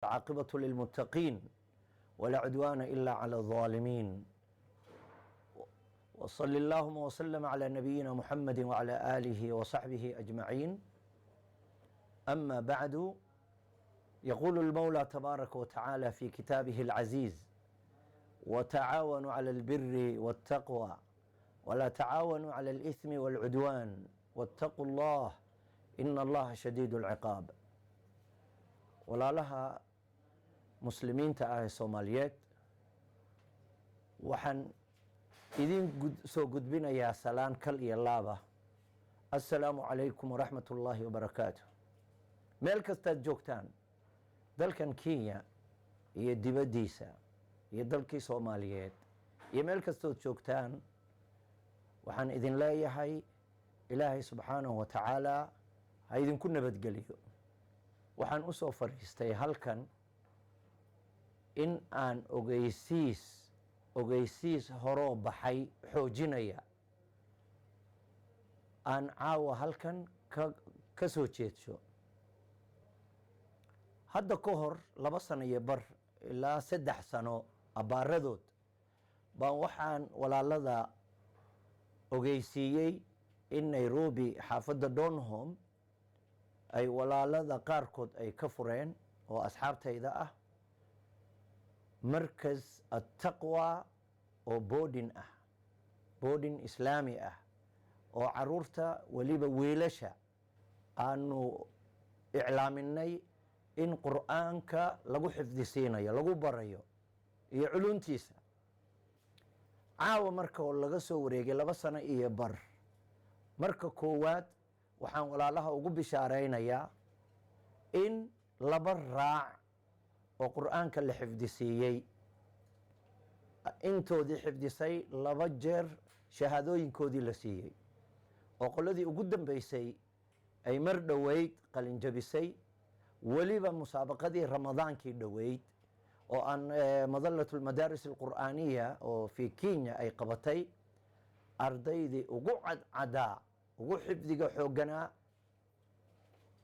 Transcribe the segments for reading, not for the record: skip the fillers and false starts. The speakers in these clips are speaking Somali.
Caaqibatu lilmuttaqiin walaa cudwaana ila cala alظaalimiin, wsali allahuma wslm cla nabiyina muxamadi wcla aalihi wsaxbihi ajmaciin. Ama bacdu, yaqulu lmawla tabaaraka watacaala fi kitaabihi alcaziiz: watacaawanuu cala albiri waltaqwa walaa tacaawanuu cala alithmi walcudwaan wattaquu allah ina allaha shadiid alciqaab. Walaalaha muslimiinta ah ee Soomaaliyeed, waxaan idin soo gudbinayaa salaan kal iyo laaba. Assalaamu calaykum waraxmat ullaahi wabarakaatu. Meel kastaad joogtaan, dalkan Kenya iyo dibaddiisa iyo dalkii Soomaaliyeed iyo meel kastood joogtaan, waxaan idin leeyahay Ilaahay subxaanahu wa tacaala ha idinku nabadgeliyo. Waxaan usoo fadhiistay halkan in aan ogeysiis horoo baxay xoojinaya aan caawa halkan ka soo jeedsho. Hadda ka hor 2 sano iyo bar ilaa 3 sano abbaaradood baan waxaan walaalada ogeysiiyey in Nairobi, xaafadda Donholm, ay walaalada qaarkood ay ka fureen oo asxaabtayda ah Markas Attaqwa oo boarding ah, boarding Islaami ah, oo caruurta, weliba wiilasha, aanu iclaaminay in Qur'aanka lagu xifdisiinayo, lagu barayo iyo culuntiisa. Caawa marka laga soo wareegay 2 sano iyo bar, marka koowaad waxaan walaalaha ugu bishaaraynayaa in laba raac oo Qur'aanka la xifdisiiyey, intoodii xifdisay laba jeer shahaadooyinkoodii la siiyey, oo qoladii ugu dambeysay ay mar dhoweyd qalinjabisay, weliba musaabaqadii Ramadaankii dhoweyd oo aan Madallat Almadaaris Alqur'aaniya oo fi Kenya ay qabatay, ardaydii ugu cadcadaa, ugu xifdiga xoogganaa,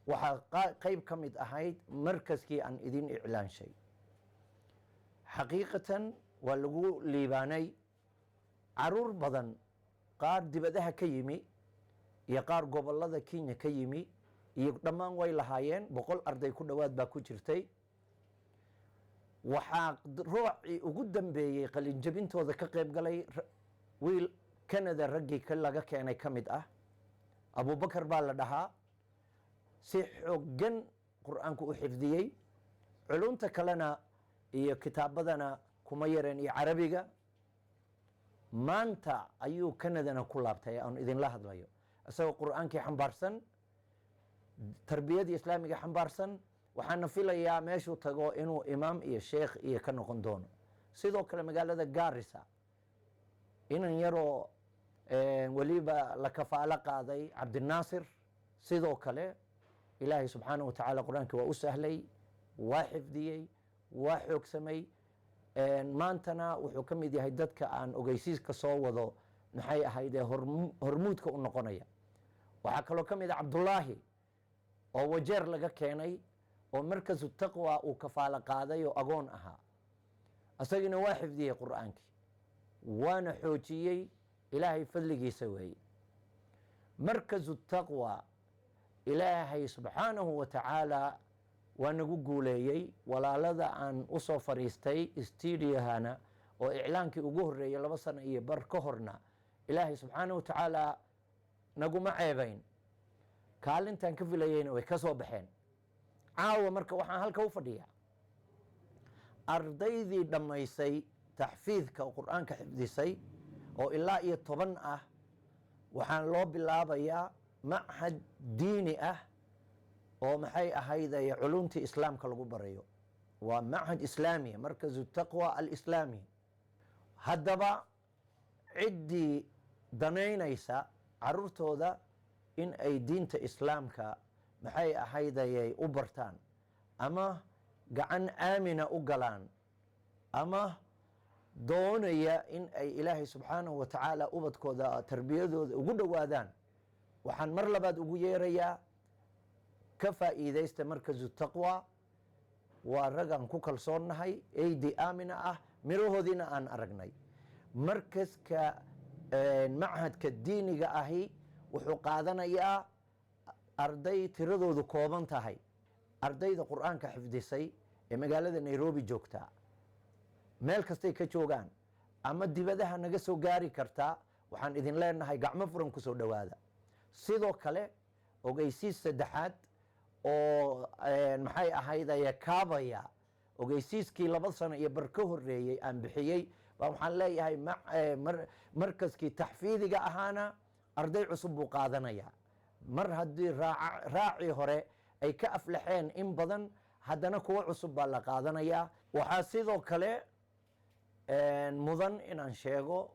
waxaa qeyb ka mid ahayd markaskii aan idin iclaanshay. Xaqiiqatan waa lagu liibaanay. Caruur badan, qaar dibadaha ka yimi iyo qaar gobolada Kenya ka yimi iyo dhammaan way lahaayeen. 100 arday ku dhowaad baa ku jirtay. Waxaa roocii ugu dambeeyey qalinjabintooda ka qeyb galay wiil Canada raggii laga keenay ka mid ah, Abubakar baa la dhahaa. Si xooggan Qur-aanku u xifdiyey, culunta kalena iyo kitaabadana kuma yareen iyo Carabiga. Maanta ayuu Canadana ku laabtay aan idinla hadlayo, isagoo Qur-aankii xambaarsan, tarbiyadii Islaamiga xambaarsan. Waxaana filayaa meeshuu tago inuu imaam iyo sheekh iyo ka noqon doono. Sidoo kale magaalada Garissa inan yaroo weliba la kafaalo qaaday, Cabdinaasir, sidoo kale Ilaahay subxaanahu watacaala Qur-aankii waa u sahlay, waa xifdiyey, waa xoogsamay. Maantana wuxuu ka mid yahay dadka aan ogeysiiska soo wado, maxay ahaydee, hormuudka u noqonaya. Waxaa kaloo ka mid ah Cabdullaahi oo Wajeer laga keenay oo Markasu Taqwa uu kafaalo qaaday oo agoon ahaa. Isagina waa xifdiyey Qur-aankii, waana xoojiyey. Ilaahay fadligiisa weeye. Markasu Taqwa Ilaahay subxaanahu wa tacaala waa nagu guuleeyey. Walaalada aan usoo fadhiistay stuudiohana oo iclaankii ugu horreeyey 2 sano iyo bar ka horna, Ilaahay subxaanahu wa tacaala naguma ceebayn, kaalintan ka filayeyna way ka soo baxeen. Caawa marka waxaan halka u fadhiyaa ardaydii dhammaysay taxfiidka oo Qur-aanka xifdisay oo ilaa iyo 10 ah. Waxaan loo bilaabayaa machad diini ah oo, maxay ahayday, culumtii Islaamka lagu barayo. Waa machad Islaamiya, Markazu Taqwa Alislaami. Haddaba ciddii danaynaysa caruurtooda in ay diinta Islaamka, maxay ahaydayay, u bartaan ama gacan aamina u galaan ama doonaya in ay Ilaahay subxaanahu wa tacaala ubadkooda tarbiyadooda ugu dhowaadaan, waxaan mar labaad ugu yeerayaa: ka faa'iidaysta Markazu Taqwa. Waa rag aan ku kalsoonnahay, eydi aamina ah, mirahoodiina aan aragnay. Markaska machadka diiniga ahi wuxuu qaadanayaa arday tiradoodu kooban tahay. Ardayda Qur-aanka xifdisay ee magaalada Nairobi joogtaa, meel kastay ka joogaan ama dibadaha naga soo gaari kartaa, waxaan idin leenahay gacmo furan kusoo dhowaada. Sidoo kale, ogeysiis saddexaad oo maxay ahayd ayaa kaabaya ogeysiiskii 2 sano iyo bar ka horeeyey aan bixiyey baa waxaan leeyahay, markaskii taxfiidiga ahaana arday cusub buu qaadanayaa. Mar haddii raacii hore ay ka aflaxeen in badan, haddana kuwo cusub baa la qaadanayaa. Waxaa sidoo kale mudan inaan sheego,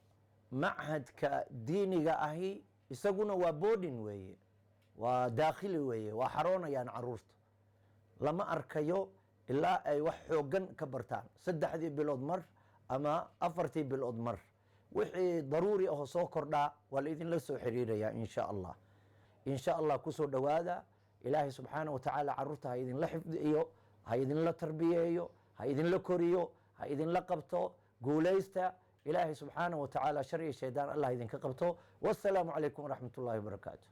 machadka diiniga ahi isaguna waa boarding weeye, waa daakhili weeye, waa xaroonayaan caruurta. Lama arkayo ilaa ay wax xooggan ka bartaan, 3dii bilood mar ama 4tii bilood mar. Wixii daruuri ahoo soo kordhaa waa la idinla soo xiriirayaa, insha Allah. Insha Allah, kusoo dhowaada. Ilaahay subxaana wa tacaala caruurta ha idinla xifdiyo, ha idinla tarbiyeeyo, ha idinla koriyo, ha idinla qabto. Guulaysta. Ilaahay subxaana wa tacaala shar iyo shaydaan Allah idinka qabto. Wassalaamu calaykum waraxmat ullahi wabarakaatu.